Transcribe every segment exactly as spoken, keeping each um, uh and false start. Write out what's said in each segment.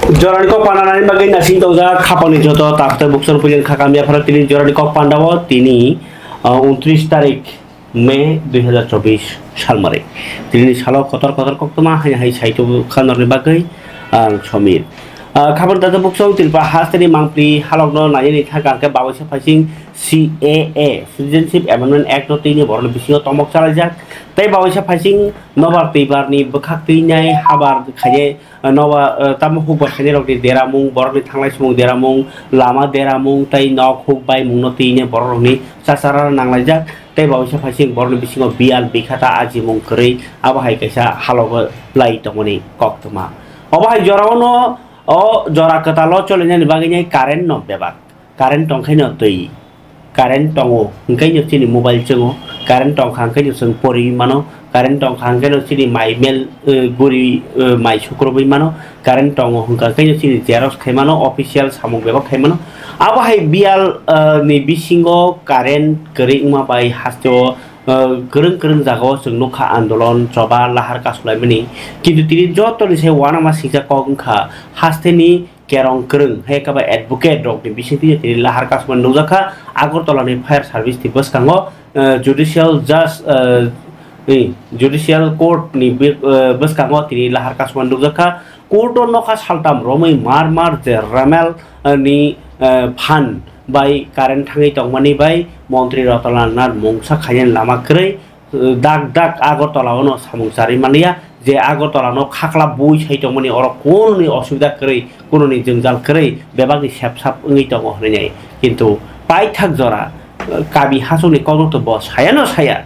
Jorani kok pandanani bagwi nasing tongjak khapangni joto takhuk buksong puilin khakam yapharo tini jorani kok pandao tini, ah, untris tarik May dui hazar chobbish salmari. Tini salo kotor kotor koktwma haino hai saitubukha norni bagwi ang Somir. Ah, khapang takhuk buksong Tripura hasteni mangpli halokno nainani thangka hwnkhe baboisa phaising C A A, Citizenship Amendment Act no tini borokni bisingo tomok chalaijak. Tei baboisa phaising nobar twibarni bwkhak twinai habar khainai nobar, eh, tamo hukbar khainai rokni deramung, borokni thanglai sumung deramung, lama deramung tei nok huk baimungno tini borok rokni chachara nanglaijak. Tei baboisa phaising borokni bisingo biyal bikhata ajimung kwrwi abo hai kaisa halogo lai tongmani koktwma. Obo hai jorao no o jora kwtalo cholinani bagwi nai current no bebak. Current tongkhaino twi, current tongo hwnkhaino chini mobile chwngo, current tongkha hwnkhaino chwng poriwi mano, current tongkha hwnkhaino chini mai mail, eh, guri, eh, mai sukrubwi mano, current tongo hwnkha hwnkhaino chini xerox khai mano, official samung bebak khai mano. Abo hai biyal, eh, ni bisingo current kwrwi wngma bai hasteo, eh, kwrwng kwrwng jagao chwng nukha andolon choba lahar kasulaimani. Kintu tini jotoni se uanama singcha kok wngkha hasteni kerong kwrwng, hai khe ba advocate rokni bisingtwi tini lahar kasumani nukjakha. Agartala ni fire service ni bwskango, eh, judicial judge, eh, ni judicial court ni bi-, eh, bwskango tini lahar kasumani nukjakha. Court o nokha saltam romwi mar mar je Ramel, eh, ni, eh, phan bai current thangwi tongmani bai montri Ratanlal Nath mungsa khainani lama kwrwi. Dak dak Agartala o no samung charwi manliya, je Agartala no khakla bui sai tongmani oro kunoni osubida kwrwi, kunoni jwngjal kwrwi, bebakni sep sap wngwi tongo hwnwi nai. Kintu paithak jora, eh, kami hachukni kokno to bo sayano saya.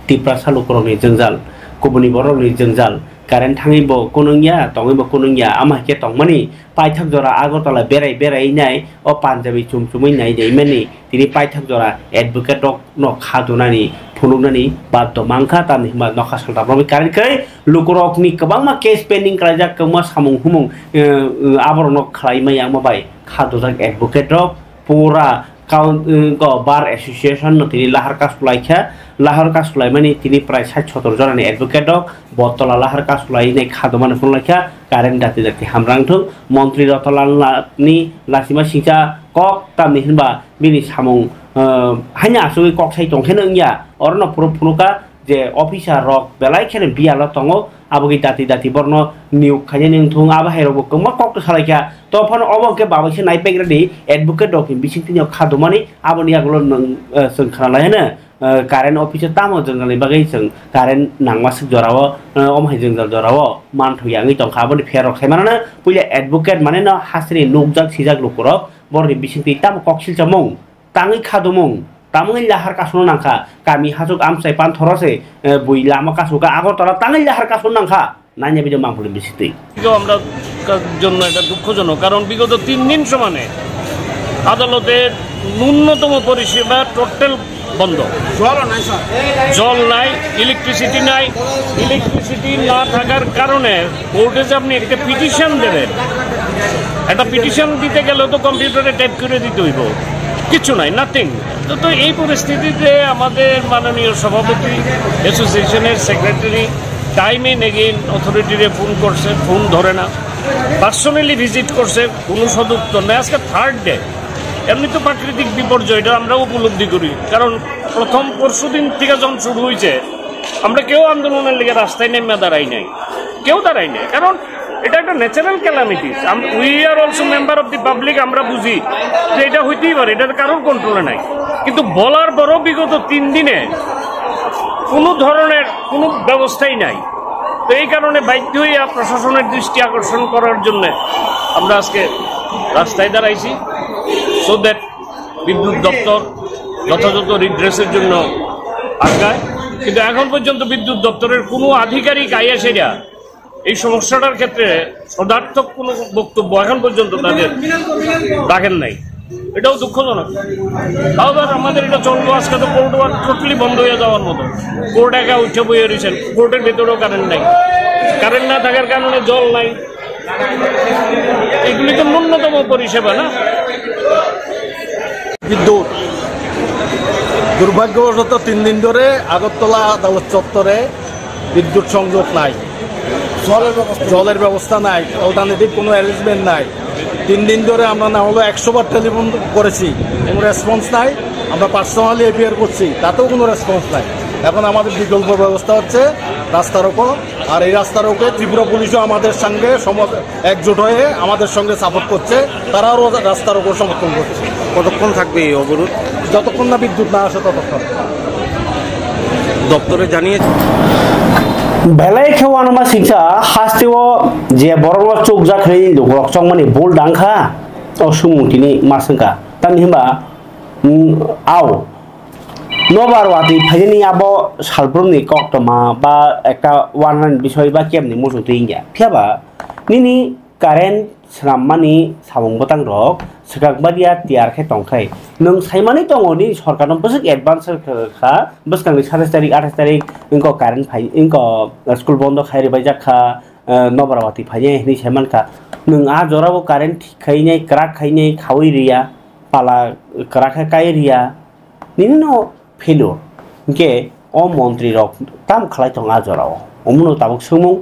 Tiprasa lukurokni jwngjal, kubuni borokni jwngjal, current thangwi bo kunungya, tongwi bo kunungya, ama hai khe tongmani, paithak jora Agartala berai berai nai, o Punjabi chum chumwi nai nai mani, tini paithak jora advocate rok no kha dunani, phunuknani baddo mankha, tamni hwnba nokha salta borokni current khai lukurokni kwbangma case pending khlaijak, kwbangma samung humung, eh, eh, aborokno khlai maya wngma bai kha dujak advocate rok pura kaun-, eh, go bar association no tini lahar kasu laikha, lahar kasu laimani tini prai sait sotor jonani advocate rok bo tola lahar kasu lainai kha dumani phunuk laikha, current dati dati hamrang thung, montri Ratanlal Nath ni lachima singcha kok tamni hwnba bini samung, eh, haino asugwi kok sai tongkheno wngya, orono phuru phunukha je officer rok belai kheno biyalo tongo, aboni dati dati borno niyok khainani wngthung, abo hai rokbo kwbangma kok to salaikha. To phano obo hwnkhe babaisa naipaik radi advocate rokni bisingtwi no kha dumani, aboni yagulo nwng, eh, chwng khna lai hwno, eh, current office o tamo jwngjal ni bagwi chwng current nangma swk jorao, eh, omo hai jwngjal jorao manthokya wngwi tongkha, aboni pherok sai manano puila advocate mane no hasteni nukjak sijak lukurok. Borokni bisingtwi tamo kok silchamung, tangwi khadumung, tamungni lahar kasungno nangkha, kami hachuk amchai panthoro se, eh, bui lama kasukha, Agartala tangwi lahar kasung nangkha, nanya bide mangpili bisingtwi. এটাও আমরা কার জন্য এটা দুঃখজনক, কারণ বিগত তিন দিন সমানে আদালতে ন্যূনতম পরিষেবা টোটাল বন্ধ। জল নাই, স্যার। জল নাই, ইলেকট্রিসিটি নাই। ইলেকট্রিসিটি না থাকার কারণে কোর্টে যে আপনি একটা পিটিশন দেবেন, একটা পিটিশন দিতে গেলেও তো কম্পিউটারে টাইপ করে দিতে হইব, কিচ্ছু নাই, নাথিং। তো, তো এই পরিস্থিতিতে আমাদের মাননীয় সভাপতি, অ্যাসোসিয়েশনের সেক্রেটারি, টাইম এন্ড এগেইন অথরিটিরে ফোন করছে, ফোন ধরে না, পার্সোনালি ভিজিট করছে, কোনো সদুত্তর নেই। আজকে থার্ড ডে। এমনি তো প্রাকৃতিক বিপর্যয়, এটা আমরাও উপলব্ধি করি, কারণ প্রথম পরশু দিন থেকে যখন শুরু হয়েছে, আমরা কেউ আন্দোলনের লিগে রাস্তায় নেমে দাঁড়াই নাই, কেউ দাঁড়াই নাই, কারণ এটা একটা natural calamities. We are also member of the public, আমরা বুঝি যে এটা হইতেই পারে, এটা কারোর কন্ট্রোলে নাই। কিন্তু বলার পরও বিগত তিন দিনে কোনো ধরনের কোনো ব্যবস্থাই নাই। তো এই কারণে বাধ্য হইয়া প্রশাসনের দৃষ্টি আকর্ষণ করার জন্য আমরা আজকে রাস্তায় দাঁড়াইছি, সো দ্যাট বিদ্যুৎ দপ্তর যথাযথ রিড্রেসের জন্য আগায়। কিন্তু এখন পর্যন্ত বিদ্যুৎ দপ্তরের কোনো আধিকারিক আইয়া সেটা এই সমস্যাটার ক্ষেত্রে সদার্থক কোনো বক্তব্য এখন পর্যন্ত তাদের রাখেন নাই। এটাও দুঃখজনক। তাও আবার আমাদের এটা চলবো, আজকে তো কোর্ট ওয়ার্ক টোটালি বন্ধ হয়ে যাওয়ার মতো। কোর্ট একা উঠে বইয়ে রয়েছেন, কোর্টের ভেতরেও কারেন্ট নাই। কারেন্ট না থাকার কারণে জল নাই। এগুলি তো ন্যূনতম পরিষেবা না। বিদ্যুৎ। দুর্ভাগ্যবশত তিন দিন ধরে আগরতলা আদালত চত্বরে বিদ্যুৎ সংযোগ নাই। জলের ব্যবস্থা জলের ব্যবস্থা নাই, অল্টারনেটিভ কোনো অ্যারেঞ্জমেন্ট নাই। তিন দিন ধরে আমরা না হলেও একশো বার টেলিফোন করেছি, কোনো রেসপন্স নাই। আমরা পার্সোনালি এফআইআর করছি, তাতেও কোনো রেসপন্স নাই। এখন আমাদের বিকল্প ব্যবস্থা হচ্ছে রাস্তা রোকো। আর এই রাস্তা রোকে ত্রিপুরা পুলিশও আমাদের সঙ্গে সম- একজোট হয়ে আমাদের সঙ্গে সাপোর্ট করছে, তারাও রাস্তা রোকো সমর্থন করছে। কতক্ষণ থাকবে এই অবরোধ? যতক্ষণ না বিদ্যুৎ না আসে ততক্ষণ। দপ্তরে জানিয়েছে। Belai khe uanama singsa hasteo je borokno chukjak hinwi lukurok chongmani bul dangkha, o sumung tini ma swngkha. Tamni hwnba, mm, ao nobar watwi phainani abo salbrumni koktoma ba ekta uanani bisoi ba kemni muchung twi wngya. Phiyaba nini current swnammani samung bwtang rok swkang badia tiyar khe tongkhai. Nwng saimani tongo nini sorkarno bwswk advance kha, bwskangni satais tarik, atais tarik wngkha current phai, wngkha school bondo khai rwbaijak kha, eh, nobar watwi phainai hinwi saimankha. Nwng a jorao current thik khainai, kwrak khainai, khaui riya, pala kwrak khe kai riya. Nini no failure. Hinkhe o montri rok tam khlai tong a jorao? Omono tabuk swngmung.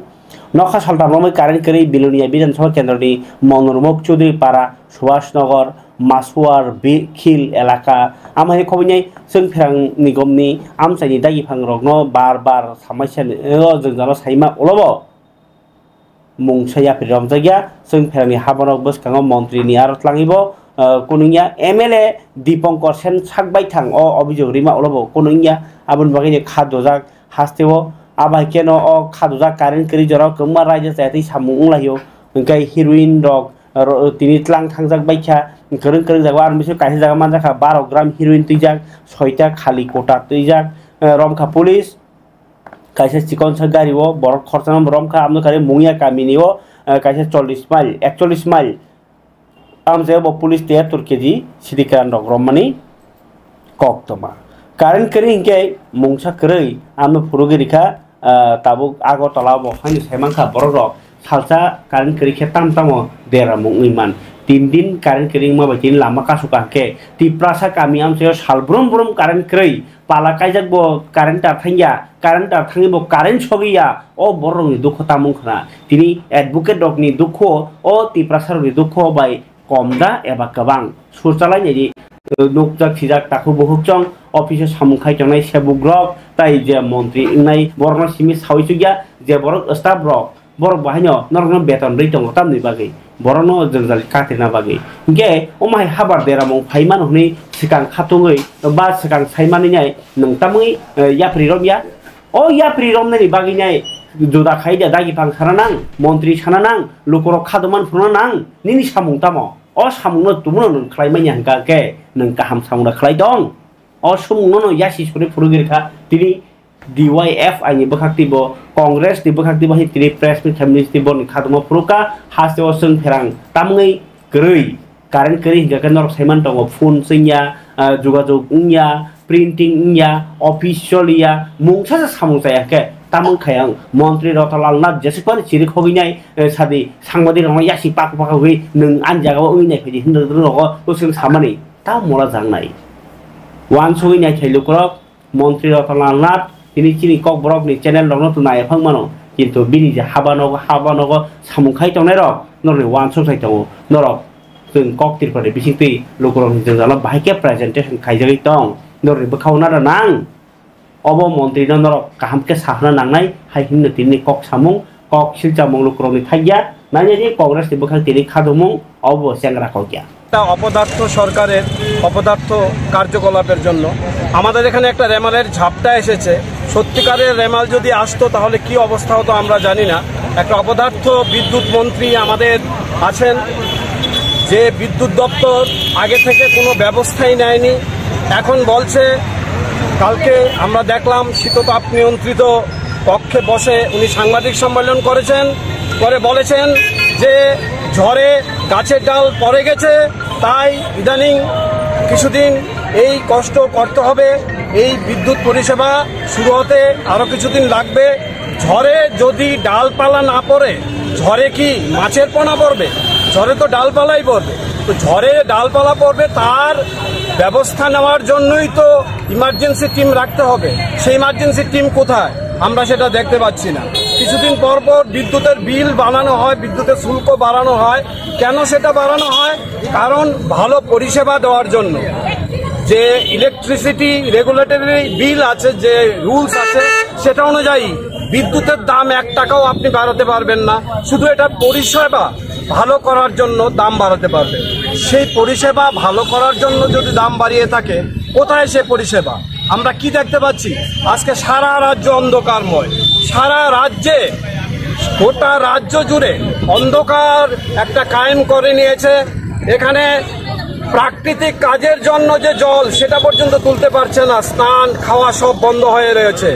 Nokha saltam romwi current kwrwi Bilonia Bidhan Sabha Kendroni Monormuk Chudri Para, Subhash Nagar, Masuar, Bi-, Khil elaka. Amhai khobinai chwng pherang nigomni amchaini dagi phangrokno bar bar samaisani, o jwngjalo saima ulobo. Mungsa yapri romjakya, chwng pherangni haborok bwskango montri ni aro tlangwi bo, ah, kunungya M L A Dipankar Sen sak baithang o obijok rima ulobo kunungya, aboni bagwi kha dojak hasteo, abo hai kheno o kha dojak current kwrwi jorao kwbangma raida chaya twi samung wnglaio, hwnkhe heroin rok ro-, tini tlang thangjak baikha, kwrwng kwrwng jago, aroni bisingo kaisa jaga manjakha baro gram heroin twijak, soita khali kota twijak, eh, romkha police. Kaisa chikonsa gari o borok khorsa no romkha, amno kari mungya kamini o, eh, kaisa chollish mile, ekchollish mile. Amjai bo police tiyattor keji sidi karan rok rommani koktoma. Current kwrwi hinkhe mungsa kwrwi amno phurugwi rikha, eh, tabuk Agartala bo haino saimankha borok rok. Salsa current kwrwi khe tam tamo deramung wngwi man. Tin din current kwrwi wngma bai tini lama kasukha hinkhe Tiprasa kami amchaio sal brum brum current kwrwi, pala kaijak bo current tar thangya, current tar thangwi bo current sogwi ya, o borok rokni dukho tamo wngkha na? Tini advocate rokni dukho, o Tiprasa rokni dukho bai kom da eba kwbang? Sur chalai nai di, eh, nukjak sijak takhuk bukhuk chong, office o samung khai tongnai sebuk rok, tai je montri wngnai borokno simi saui chukya, je borok staff rok, borok bahaino norokno beton rwi tongo tamni bagwi, borokno jwngjal katrina bagwi. Hinkhe omo hai habar deramung phaimano hwnwi swkang khatungwi ba swkang saimani nai nwng tamwi, eh, yapri romya? O yapri romnani bagwi nai juda khai da dagi phang sana nang, montri sana nang, lukurok khadoman phuruna nang, nini samung tamo? O samungno tumuno nwng khlai manya hwnkha khe nwng kaham samung da khlai tong? O samungno no yasi suri phurugwi rikha tini D Y F I ni bwkhak twibo, Congress ni bwkhak twibo hai tini press meet khaimani twibo ni khatungma phurukha, hasteo chwng pherang tamungwi kwrwi. Current kwrwi hinkha khe norok saiman tongo, phone chwngya, ah, jogajog wngya, printing wngya, office choliya, mungsa se samung chaya khe tamung khayang. Montri Ratanlal Nath jesuk phano chiri khogwi nai, eh, sadi sangbadik rokno yasi pak pak wi nwng ani jaga o wngwi nai phaidi hinwi rwgo bwswk samani ta mola jangnai. Wansugwi nai thai lukurok, Montri Ratanlal Nath tini chini kokborok ni channel rokno tong nai phang mano, kintu bini je haba nogo, haba nogo samung khai tongnai rok norokni wansuk sai tongo. Norok chwng kok Tripura ni bising twi lukurok ni jwngjalo bahai khe presentation khaijagwi tong, norokni bwkhao nada nang. Obo montri no norok kaham khe sahna nangnai hai hinwi tini kok samung. Kok silchamung lukurokni thakya, nanya di Congress ni bwkhak tini khadumung, obo chengra kokya. একটা অপদার্থ সরকারের অপদার্থ কার্যকলাপের জন্য আমাদের এখানে একটা রেমালের ঝাপটা এসেছে। সত্যিকারের রেমাল যদি আসতো তাহলে কি অবস্থা হতো আমরা জানি না। একটা অপদার্থ বিদ্যুৎ মন্ত্রী আমাদের আছেন, যে বিদ্যুৎ দপ্তর আগে থেকে কোনো ব্যবস্থাই নেয়নি। এখন বলছে, কালকে আমরা দেখলাম শীততাপ নিয়ন্ত্রিত কক্ষে বসে উনি সাংবাদিক সম্মেলন করেছেন, করে বলেছেন যে ঝড়ে গাছের ডাল পড়ে গেছে, তাই ইদানিং কিছুদিন এই কষ্ট করতে হবে। এই বিদ্যুৎ পরিষেবা শুরু হতে আরো কিছুদিন লাগবে। ঝড়ে যদি ডালপালা না পড়ে, ঝড়ে কি মাছের পোনা পড়বে? ঝড়ে তো ডালপালাই পড়বে। তো ঝড়ে ডালপালা পড়বে, তার ব্যবস্থা নেওয়ার জন্যই তো ইমার্জেন্সি টিম রাখতে হবে। সেই ইমার্জেন্সি টিম কোথায়? আমরা সেটা দেখতে পাচ্ছি না। কিছুদিন পর পর বিদ্যুতের বিল বাড়ানো হয়, বিদ্যুতের শুল্ক বাড়ানো হয়। কেন সেটা বাড়ানো হয়? কারণ ভালো পরিষেবা দেওয়ার জন্য। যে ইলেকট্রিসিটি রেগুলেটরি বিল আছে, যে রুলস আছে, সেটা অনুযায়ী বিদ্যুতের দাম এক টাকাও আপনি বাড়াতে পারবেন না। শুধু এটা পরিষেবা ভালো করার জন্য দাম বাড়াতে পারবে। সেই পরিষেবা ভালো করার জন্য যদি দাম বাড়িয়ে থাকে, কোথায় সে পরিষেবা? আমরা কি দেখতে পাচ্ছি? আজকে সারা রাজ্য অন্ধকারময়। সারা রাজ্যে, গোটা রাজ্য জুড়ে অন্ধকার একটা কায়েম করে নিয়েছে। এখানে প্রাকৃতিক কাজের জন্য যে জল, সেটা পর্যন্ত তুলতে পারছে না। স্নান, খাওয়া সব বন্ধ হয়ে রয়েছে।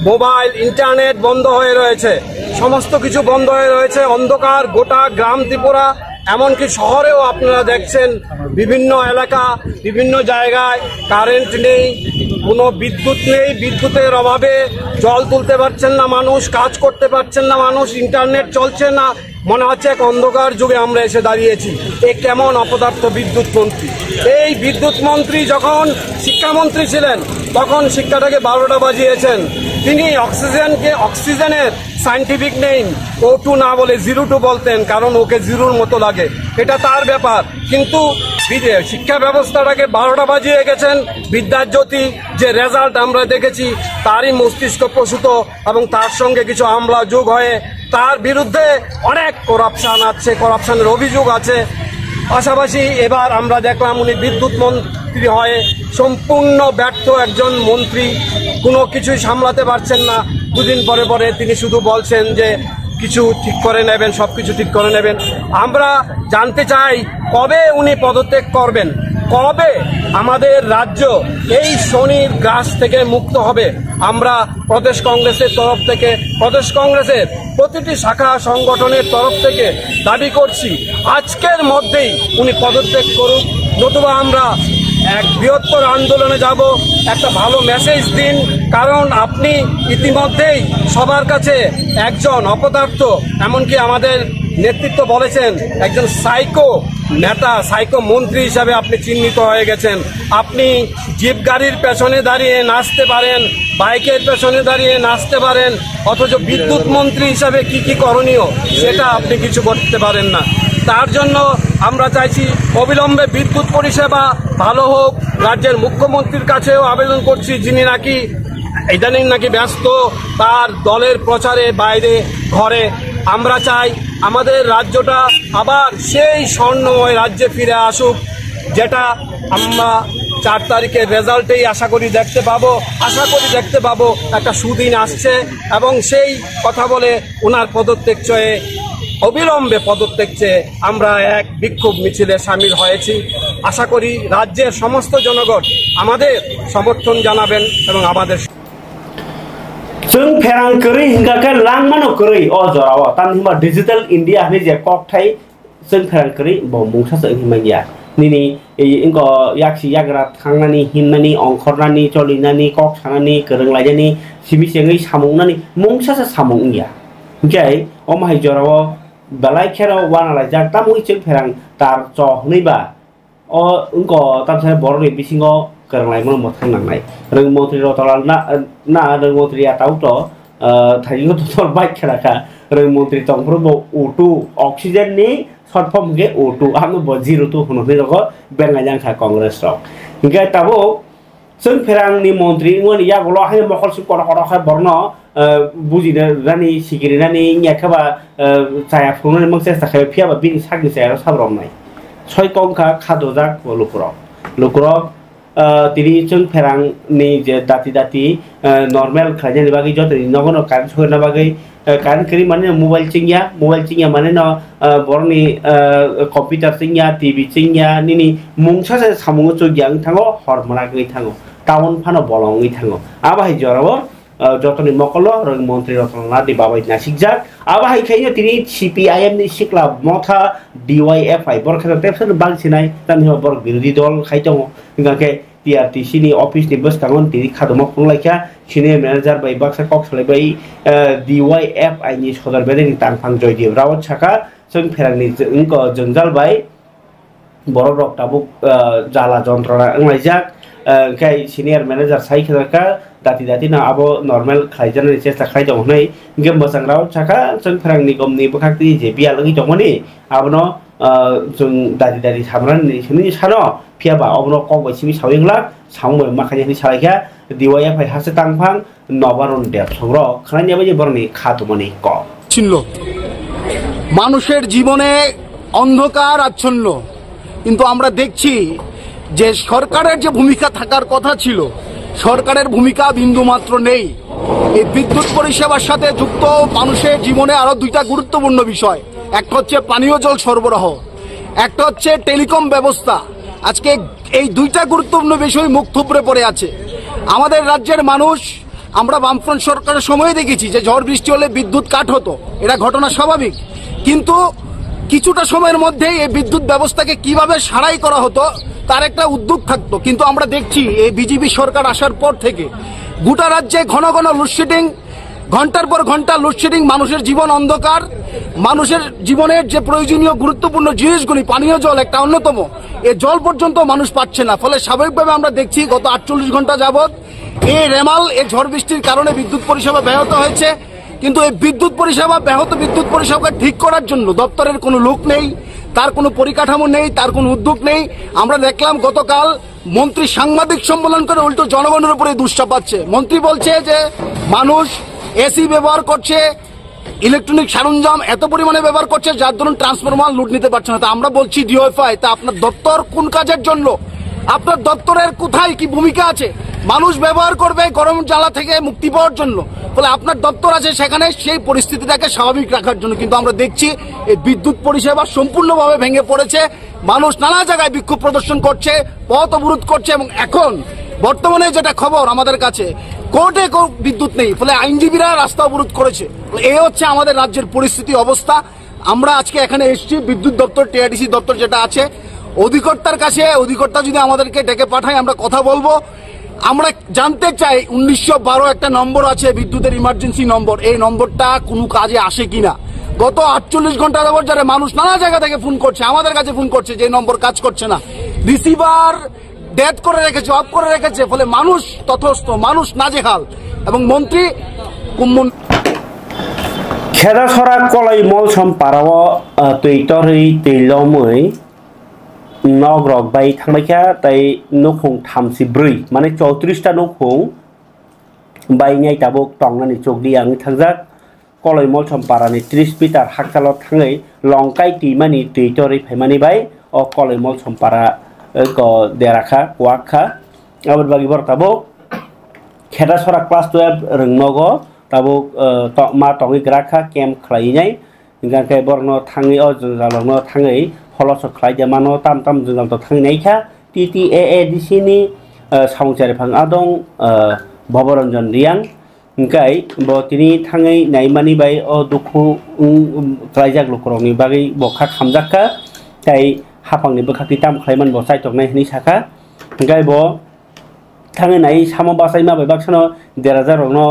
মোবাইল, ইন্টারনেট বন্ধ হয়ে রয়েছে। সমস্ত কিছু বন্ধ হয়ে রয়েছে। অন্ধকার গোটা গ্রাম ত্রিপুরা, এমনকি শহরেও আপনারা দেখছেন, বিভিন্ন এলাকা, বিভিন্ন জায়গায় কারেন্ট নেই, কোনো বিদ্যুৎ নেই। বিদ্যুতের অভাবে জল তুলতে পারছেন না মানুষ, কাজ করতে পারছেন না মানুষ, ইন্টারনেট চলছে না। মনে হচ্ছে এক অন্ধকার যুগে আমরা এসে দাঁড়িয়েছি। এ কেমন অপদার্থ বিদ্যুৎ মন্ত্রী? এই বিদ্যুৎ মন্ত্রী যখন শিক্ষামন্ত্রী ছিলেন, তখন শিক্ষাটাকে বারোটা বাজিয়েছেন। তিনি অক্সিজেনকে, অক্সিজেনের সায়েন্টিফিক নেম ও টু না বলে জিরো টু বলতেন, কারণ ওকে জিরোর মতো লাগে, এটা তার ব্যাপার। কিন্তু বিদে-, শিক্ষা ব্যবস্থাটাকে বারোটা বাজিয়ে গেছেন। বিদ্যার জ্যোতি যে রেজাল্ট আমরা দেখেছি, তারই মস্তিষ্ক প্রসূত এবং তার সঙ্গে কিছু আমলা যোগ হয়ে তার বিরুদ্ধে অনেক করাপশন আছে, করাপশনের অভিযোগ আছে। পাশাপাশি এবার আমরা দেখলাম উনি বিদ্যুৎ মন্ত্রী হয়ে সম্পূর্ণ ব্যর্থ একজন মন্ত্রী, কোনো কিছুই সামলাতে পারছেন না। দুদিন পরে পরে তিনি শুধু বলছেন যে কিছু ঠিক করে নেবেন, সব কিছু ঠিক করে নেবেন। আমরা জানতে চাই কবে উনি পদত্যাগ করবেন, কবে আমাদের রাজ্য এই শনির গ্রাস থেকে মুক্ত হবে। আমরা প্রদেশ কংগ্রেসের তরফ থেকে, প্রদেশ কংগ্রেসের প্রতিটি শাখা সংগঠনের তরফ থেকে দাবি করছি, আজকের মধ্যেই উনি পদত্যাগ করুক, নতুবা আমরা এক বৃহত্তর আন্দোলনে যাব। একটা ভালো মেসেজ দিন, কারণ আপনি ইতিমধ্যেই সবার কাছে একজন অপদার্থ। এমনকি আমাদের নেতৃত্ব বলেছেন, একজন সাইকো নেতা, সাইকো মন্ত্রী হিসাবে আপনি চিহ্নিত হয়ে গেছেন। আপনি জিপ গাড়ির পেছনে দাঁড়িয়ে নাচতে পারেন, বাইকের পেছনে দাঁড়িয়ে নাচতে পারেন, অথচ বিদ্যুৎ মন্ত্রী হিসাবে কি কি করণীয়, সেটা আপনি কিছু করতে পারেন না। তার জন্য আমরা চাইছি অবিলম্বে বিদ্যুৎ পরিষেবা ভালো হোক। রাজ্যের মুখ্যমন্ত্রীর কাছেও আবেদন করছি, যিনি নাকি ইদানিং নাকি ব্যস্ত তার দলের প্রচারে বাইরে, ঘরে। আমরা চাই আমাদের রাজ্যটা আবার সেই স্বর্ণময় রাজ্যে ফিরে আসুক, যেটা আমরা চার তারিখের রেজাল্টেই আশা করি দেখতে পাবো। আশা করি দেখতে পাবো একটা সুদিন আসছে, এবং সেই কথা বলে ওনার পদত্যাগ চেয়ে, অবিলম্বে পদত্যাগ চেয়ে আমরা এক বিক্ষোভ মিছিলে সামিল হয়েছি। আশা করি রাজ্যের সমস্ত জনগণ আমাদের সমর্থন জানাবেন এবং আমাদের Chwng pherang kwrwi hwnkha khe langmano kwrwi o jorao, tamni hwnba Digital India hwnwi je kokthai chwng pherang kwrwi bo mungsa se wngwi manya. Nini, e, wngkha yaksi yagra thangnani, himnani, ongkhornani, cholinani, kok sanani, kwrwng lainani, simi chengwi samung wngnani mungsa se samung wngya. Hinkhe omo hai jorao belai kheno uanalaijak, tamwi chwng pherang tar cho hwnwi ba. O wngkha tamsa borokni bisingo kwrwng laimano mwthang nangnai. Rwng montri Rotonlal na, na rwng montri ya tau to, ah, thaiyo to tor bike khela kha. Rwng montri tongphuru bo O two oxygen ni short form hwnkhe O two, ano bo zero two hwno hwnwi rogo bengai jang kha Congress rok. Hwnkhe tabuk chwng pherang ni montri wngmani yagulo hai mokol swi kotor kotor khe borokno ah, bujina rani, sikiri rani, wngya khe ba, ah, chaya phunuknani mung chesta khlai, phiya ba bini sakni chaya rok sabo romnai. Soi kok wngkha kha dojak bo lukurok. Lukurok, ah, tini chwng pherang ni je dati dati, ah, normal khlainani bagwi jotoni nogo no current sokna bagwi, ah, current kwrwi mani no mobile chingya, mobile chingya mani no, ah, borokni, ah, computer chingya, T V chingya, nini mungsa se samungo chukya wng thango, hor mwnak wngwi thango, town phano bolong wngwi thango. Abo hai jorao ah, jotoni mokolo rwng montri Ratan Lal ni babai nasikjak. Abo hai khaino tini C P I M ni sikla motha D Y F I, borok khe tepsa bang sinai, tamni hwnba borok birodhi dol khai tongo. Hwnkha khe T R T C ni office ni bwskango tini khadoma phunuk laikha, senior manager bai baksa kok salai bai, ah, D Y F I ni sodor bedek ni tangphang Joydev Rawat sakha, chwng pherang ni wngkha jwngjal bai. Borok rok tabuk, ah, jala jontrona wnglaijak. Ah, hwnkhe senior manager sai khe kha, dati dati no abo normal khlaijaknani chesta khlai tongo hwnwi. Hwnkhe mwchang rao sakha, chwng pherang nigom ni bwkhak twi je biyal wngwi tongmani, abono, ah, chwng dati dati samrani hwnwi sano, phiya ba obono kok bai simi sawi wngla, samung bai ma khaini hwnwi salai kha, D Y F I haste tangphang, nobar on dep songrok khnani bai borokni kha tumani kok. ছিল। মানুষের জীবনে অন্ধকার আচ্ছন্ন, কিন্তু আমরা দেখছি যে সরকারের যে ভূমিকা থাকার কথা ছিল, সরকারের ভূমিকা বিন্দুমাত্র নেই। এই বিদ্যুৎ পরিষেবার সাথে যুক্ত মানুষের জীবনে আরো দুইটা গুরুত্বপূর্ণ বিষয়, একটা হচ্ছে পানীয় জল সরবরাহ, একটা হচ্ছে টেলিকম ব্যবস্থা। আজকে এই দুইটা গুরুত্বপূর্ণ বিষয় মুখ থুবড়ে পড়ে আছে আমাদের রাজ্যের মানুষ। আমরা বামফ্রন্ট সরকারের সময় দেখেছি যে ঝড় বৃষ্টি হলে বিদ্যুৎ কাট হতো, এটা ঘটনা স্বাভাবিক, কিন্তু কিছুটা সময়ের মধ্যেই এই বিদ্যুৎ ব্যবস্থাকে কিভাবে সারাই করা হতো, তার একটা উদ্যোগ থাকতো। কিন্তু আমরা দেখছি এই বিজেপি সরকার আসার পর থেকে গোটা রাজ্যে ঘন ঘন লোডশেডিং, ঘন্টার পর ঘন্টা লোডশেডিং, মানুষের জীবন অন্ধকার। মানুষের জীবনের যে প্রয়োজনীয় গুরুত্বপূর্ণ জিনিসগুলি, পানীয় জল একটা অন্যতম, এ জল পর্যন্ত মানুষ পাচ্ছে না। ফলে স্বাভাবিকভাবে আমরা দেখছি গত আটচল্লিশ ঘন্টা যাবত এই রেমাল, এই ঝড় বৃষ্টির কারণে বিদ্যুৎ পরিষেবা ব্যাহত হয়েছে। কিন্তু এই বিদ্যুৎ পরিষেবা, ব্যাহত বিদ্যুৎ পরিষেবাকে ঠিক করার জন্য দপ্তরের কোনো লোক নেই, তার কোনো পরিকাঠামো নেই, তার কোনো উদ্যোগ নেই। আমরা দেখলাম গতকাল মন্ত্রী সাংবাদিক সম্মেলন করে উল্টো জনগণের উপরে দুষ চাপাচ্ছে। মন্ত্রী বলছে যে মানুষ এসি ব্যবহার করছে, ইলেকট্রনিক সরঞ্জাম এত পরিমাণে ব্যবহার করছে, যার দরুন ট্রান্সফরমার লোড নিতে পারছে না। তা আমরা বলছি ডিওএফআই, তা আপনার দপ্তর কোন কাজের জন্য? আপনার দপ্তরের কোথায় কি ভূমিকা আছে? মানুষ ব্যবহার করবে গরম জ্বালা থেকে মুক্তি পাওয়ার জন্য, ফলে আপনার দপ্তর আছে সেখানে সেই পরিস্থিতিটাকে স্বাভাবিক রাখার জন্য। কিন্তু আমরা দেখছি এই বিদ্যুৎ পরিষেবা সম্পূর্ণভাবে ভেঙে পড়েছে। মানুষ নানা জায়গায় বিক্ষোভ প্রদর্শন করছে, পথ অবরোধ করছে এবং এখন বর্তমানে যেটা খবর আমাদের কাছে, কোর্টে কো-, বিদ্যুৎ নেই, ফলে আইনজীবীরা রাস্তা অবরোধ করেছে। এই হচ্ছে আমাদের রাজ্যের পরিস্থিতি, অবস্থা। আমরা আজকে এখানে এসেছি বিদ্যুৎ দপ্তর, টিআইডিসি দপ্তর যেটা আছে, অধিকর্তার কাছে। অধিকর্তা যদি আমাদেরকে ডেকে পাঠায়, আমরা কথা বলবো। আমরা জানতে চাই, উনিশশো বারো একটা নম্বর আছে, বিদ্যুতের ইমার্জেন্সি নম্বর, এই নম্বরটা কোনো কাজে আসে কিনা। গত আটচল্লিশ ঘন্টা যাবত যারা মানুষ নানা জায়গা থেকে ফোন করছে, আমাদের কাছে ফোন করছে যে এই নম্বর কাজ করছে না, রিসিভার ডেথ করে রেখেছে, অফ করে রেখেছে, ফলে মানুষ তথস্থ, মানুষ নাজেহাল এবং মন্ত্রী কুম্মন Khedasora Koloi Molsom parao, ah, twi torwi twi lomwi nok rok bai thangbai kha, tei nukhung thamsi brwi, mane chowtris ta nukhung bai nai tabuk tongnani chokdi ang thangjak. Koloi Molsom parani tris meter hakchalo thangwi longkai twimani twi torwi phaimani bai o Koloi Molsom para, eh, ko dera kha, kuak kha. Aboni bagwi borok tabuk Khedasora class twelve rwngnogo tabuk, eh, to-, ma tongwi gra kha, camp khlaiwi nai. Hingkha khe borokno thangwi o jwngjallokno thangwi pholosok khlai de mano, tam tam jwngjal to thangwi nai kha. T T A A D C ni, eh, samung chariphang adong, eh, Bhoboranjan Riyang. Hingkai bo tini thangwi naimani bai o dukhu wng, wng, klaijak lukurokni bagwi bo kha khamjak kha, tei haphangni bwkhakni tamo khlaimani bo chaitoknai hwnwi sakha. Hingkai bo thangwi nai samo bachaima bai baksano derajakrokno,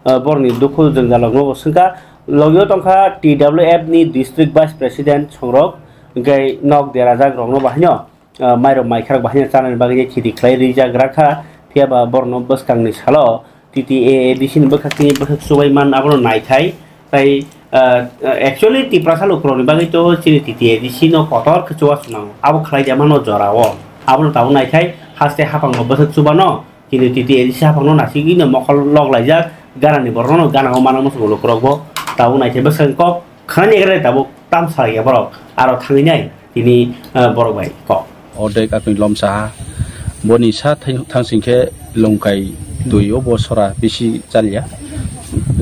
ah, borokni dukhu jwngjalrokno bo swngkha. Logio tongkha T W F ni District Vice President songrok, hingkai nok derajakrokno bahaino ah, mairok maikharok bahaino chanani bagwi khiti khlai rijak rakha, phiya ba borokno bwskangni salo T T A A D C ni bwkhakni bwkhak chubai man abono naithai. Tai, ah, actually Tiprasa lukurokni bagwi to chini T T A A D C no kotor khe chubachu nango. Abo khlai de mano jorao. Abono tabuk naithai haste haphangno bwkhak chubano. Chini T T A D C haphangno nasigwino mokol lok laijak, ganani borokno gana o mana muchungo lukurokbo tabuk naithai bwskang kok khnani egra tabuk tam salaiya borok aro thangwi nai tini, ah, borok bai kok. Ordek atwi lomsa ha. Boni sa thang-, thangsing khe longkai twi o bo sora bisi chalya,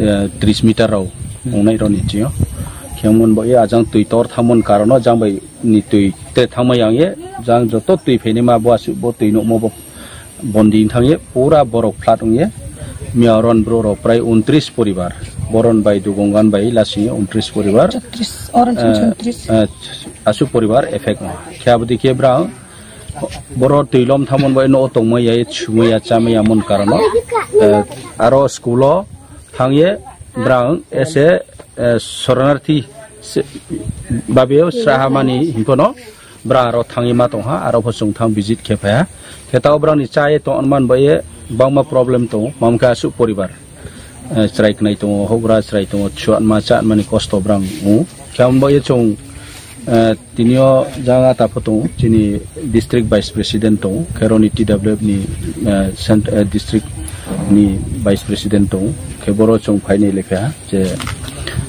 eh, tris meter rok wngnai roni chio. Khe mon bo e ajang twi tor thangmon karono jang bai ni twi te thangmai yang ye jang joto twi phaini ma bo aswk bo twi nukmo bo. Bondi thangye pura borok flat wngye. Miya oron bro rok prai untris poribar. Boron bai Dugongan bai lasingye untris poribar. Chotris, oron chong Eh, chotris. Eh, aswk poribar effect no. Khe abodi khe brang boro twi lom thamon bai no tongmaya, chumaya, chamaya mon karono. Eh, aro school o thangye brang ese, eh, soronarthi se, babeo srahamani hinpono. Bra aro thangwi ma tongha, aro pho chwng thang visit khe phaiha. Khe tao brani chaye tong man bai bangma problem tongo, mamkhe aswk poribar. Eh, chwrai khnai tongo, hobra chwrai tongo, chuatma chanmani kosto brang wngo. Khe amo bai chwng, eh, tinio jaga ta pho tongo, chini district vice president tongo, khe roni T W F ni, eh, cent-, eh, district ni vice president tongo. Khe boro chwng phainai lekha je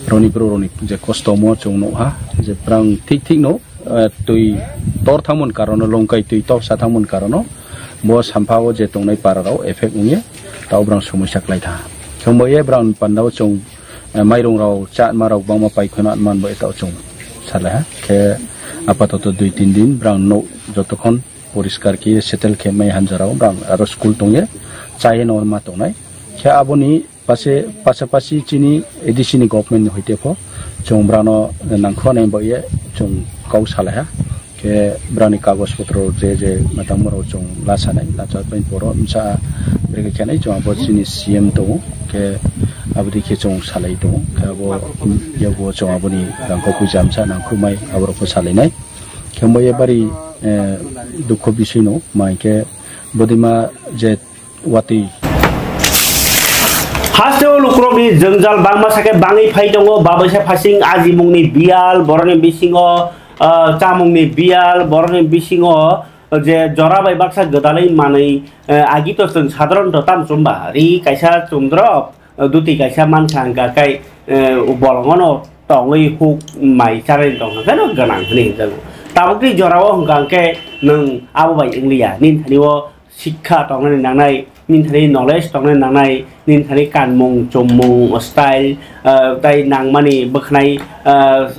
roni bro roni je kosto mo chwng nukha, je brang thik thik no. Eh, twi tor thangmani karono, longkai twi tor sa thangmani karono bo sampha o je tongnai para rok effect wngya, tao brang somosya klai tha. Khe wngbo ye brang panda o chwng, eh, mairung rok, chanma rok bangma pai kheno man bo etao chwng salai ha. Khe apatoto dui tin din brang no jotokhon poriskar khe settle khe mai hamjaro brang aro school tongya, chai no ma tongnai. Khe aboni Pase, pasapasi chini A D C ni government ni hoite pho chwng brano nangkuknai bai ye chwng kok salaiha. Khe brani kagoj potro je je matangmoro chwng lasanai, lacha pai poro msa brege khenai chwng abo chini C M tongo. Khe aboni khe chwng salai tongo. Khe abo yago chwng aboni rangkok puja msa nangkukmai aborok pho salainai. Khe mo ye bari, eh, dukho bisino mai khe bodima je watwi. Hasteo lukurokni jwngjal bangma sakhe bangwi phai tongo, babaisa phasing ajimungni biyal, borokni bisingo, ah, chamungni biyal, borokni bisingo je jora bai baksa gwdalwi manwi, eh, agito chwng sadharanto tam chumba ri kaisa chumdrop, eh, duti kaisa mankha hwnkha khe, eh, bolongono tongwi huk mai chanai tongkha kheno gwnang hwnwi hwnjago. Tabukni jorao hwnkha khe nwng abo bai wngliya, nini thani o sikha tongnani nangnai, nini thani knowledge tongnani nangnai, nini thani kanmung, chummung, style, ah, tei nangmani bwkhanai, ah,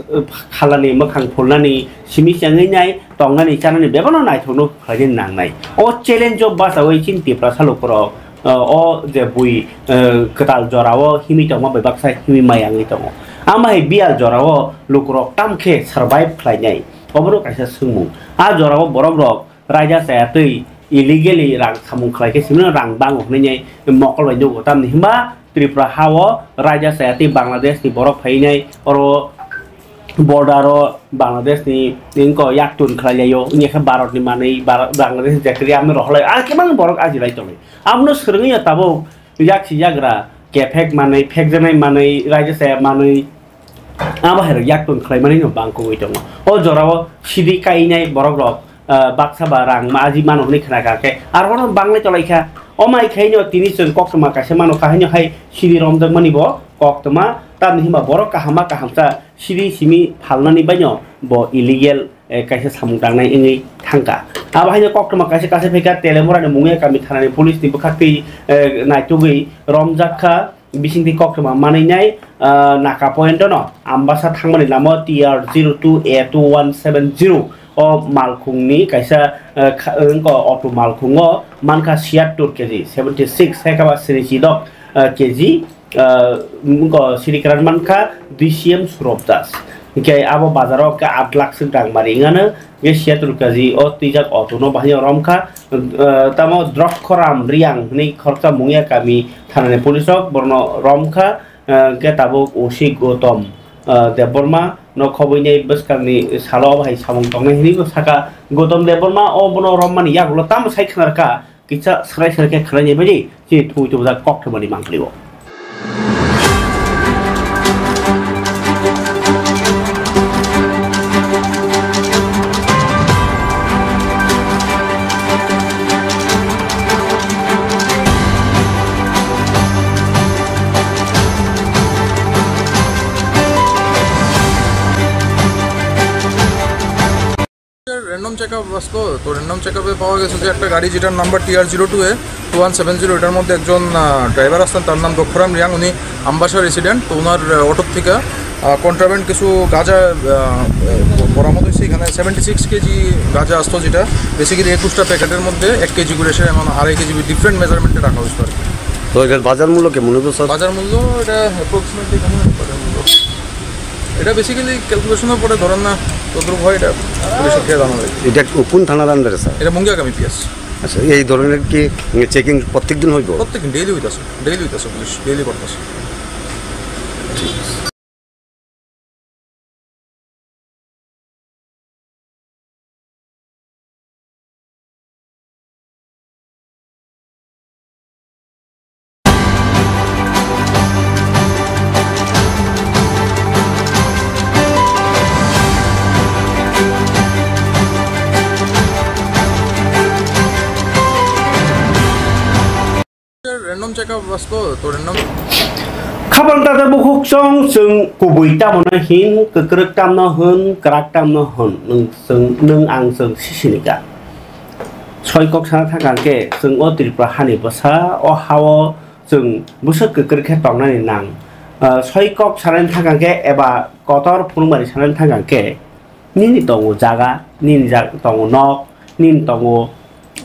khalani mwkhang phulnani simi chengwi nai tongnani chanani bebakno naithokno khlainani nangnai. O challenge o bachaui chini Tiprasa lukurok, ah, o je bui, ah, kwtal jorao himwi tongma bai baksa himwi maya wngwi tongo. Ama hai biyal jorao lukurok tamkhe survive khlainai? Obono kaisa swngmung. A jorao borokrok raida chaya twi illegally rang samung khlai khe simino rang bango hwnwi mokol bai nugo. Tamni hwnba Tripura ha o raida chaya twi Bangladesh ni borok phainai oro border o Bangladesh ni wngkha yaktun khlai lai o, wngya khe Bharat ni manwi Bharat, Bangladesh ni jakri amni rohor lai, a khe bang borok aji lai tongo. Abono swrwngwi ya tabuk yak si yagra kephek manwi, phekjaknai manwi, raida chaya manwi, abo hai rok yaktun khlai mani no bang kugui tongo. O jora o sidi kainai borok rok, ah, baksa ba rang ma aji mano hwnwi khna kha khe, aro no banglai tolai kha. O mai khai no tini chwng koktwma kaisa mano kha, haino hai sidi romjak mani bo koktwma, tamni hwnba borok kaham ma kaham cha sidi simi phalnani bai no bo illegal eh, kaisa samung tangnai wngwi thangkha. Abo haino koktwma kaisa kaisa phaikha, Telemurani Mungia kami thanani police ni bwkhaktwi, eh, naitugwi romjak kha, bisingtwi koktwma manwinai, ah, Naka point no Ambasa thangmani lama T R zero two A two one seven zero o malkhungni kaisa, eh, kha-, wngkha auto malkhungo mankha siyattor K G, seventy six, hai khe ba sinichi dok, eh, K G, ah, wngkha siri kwran mankha dui C M Surop Das. Hingkhe abo bazaro hingkhe aat lakh swk rang mari wngano, hingkhe siyattor K G o twijak auto no bahai romkha, ah, tamo Dropkhoram Riang hwnwi khoroksa Mungia kami thanani police rok borokno romkha, ah, hingkhe tabuk O C Gautam, ah, Debbarma no khobwi nai bwskangni salo bahai samung tongnai hwnwi saka Gautam Debbarma o bono rommani yagulo tamo sai khna rwkha. Kisa srai srai khe khwlainai bai di, chini thwi tubujak koktwmani mangpili o. Random checkup আসলো, তো random checkup এ পাওয়া গেছে যে একটা গাড়ি যেটার number T R zero two A two one seven zero, এটার মধ্যে একজন, আহ, ড্রাইভার আসতেন, তার নাম দক্ষরাম রিয়াং, উনি আমবাসা রেসিডেন্ট। তো ওনার, আহ, অটো থেকে, আহ, কন্ট্রাব্যান্ড কিছু গাঁজা, আহ, বরামদ হয়েছে। এখানে সেভেন্টি সিক্স কেজি গাঁজা আসতো, যেটা বেসিক্যালি একুশটা প্যাকেটের মধ্যে এক কেজি করে, সেটা এখন আড়াই কেজি ডিফারেন্ট মেজারমেন্টে রাখা হয়েছে আর কি। তো এটার বাজার মূল্য কেমন হতো, স্যার? বাজার মূল্য এটা অ্যাপ্রক্সিমেটলি এখানে বাজার মূল্য, এটা বেসিক্যালি ক্যালকুলেশনের পরে ধরেন না, যতটুকু হয় এটা পুলিশে খেয়ে জানা যায়। এটা কো-, কোন থানার আন্ডারে, স্যার? এটা মুঙ্গিয়া কামিপিয়াস। আচ্ছা, এই ধরনের কি চেকিং প্রত্যেক দিন হইব? প্রত্যেক দিন, ডেইলি হইতাছে, ডেইলি হইতাছে, পুলিশ ডেইলি করতেছে। Cheka basko torenno. Khapang tata bukhuk chong chwng kubui tamo no hin, kwkrwk tamno hwn, kwrak tamno hwn, nwng chwng, nwng ang chwng sisini ka. Soi kok sana thangkha khe chwng o Tripura hani bwsa, o hao chwng bwswk kwkrwk khe tongnani nang. Ah, soi kok sanani thangkha khe eba kotor phunukmani sanani thangkha khe, nini tongo jaga, nini jag-, tongo nok, nini tongo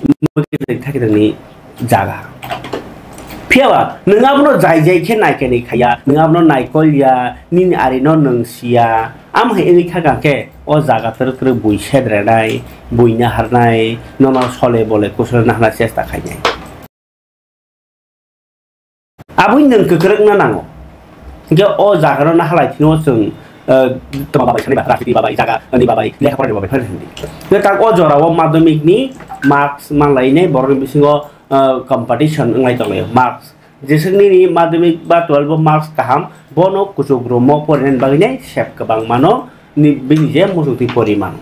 mwkhwtwng thakitwngni jaga. Phiyaba nwng abono jai jai khe naikani khaiya, nwng abono naikol ya, nini ari no nwng siya, am hai wngwi thaka khe o jaga twrwk twrwk bui sedrenai, bui naharnai, nono sole bole kusule nahna chesta khainai. Aboni nwng kwkrwkna nango. Hinkhe o jagano nahalai thwino chwng, eh, toma babai sanai ba, rajniti babai, jaga ni babai, lekha porani babai phano hindi. Hinkhe tak o jorao madhyamik ni marks manlainai borokni bisingo, eh, competition wnglai tonglaio, marks. Jeswk nini madhyamik ba twelve o marks kaham, bono kuchuk room o porinani bagwi nai sep kwbang mano, ni bini je muchungtwi poriman.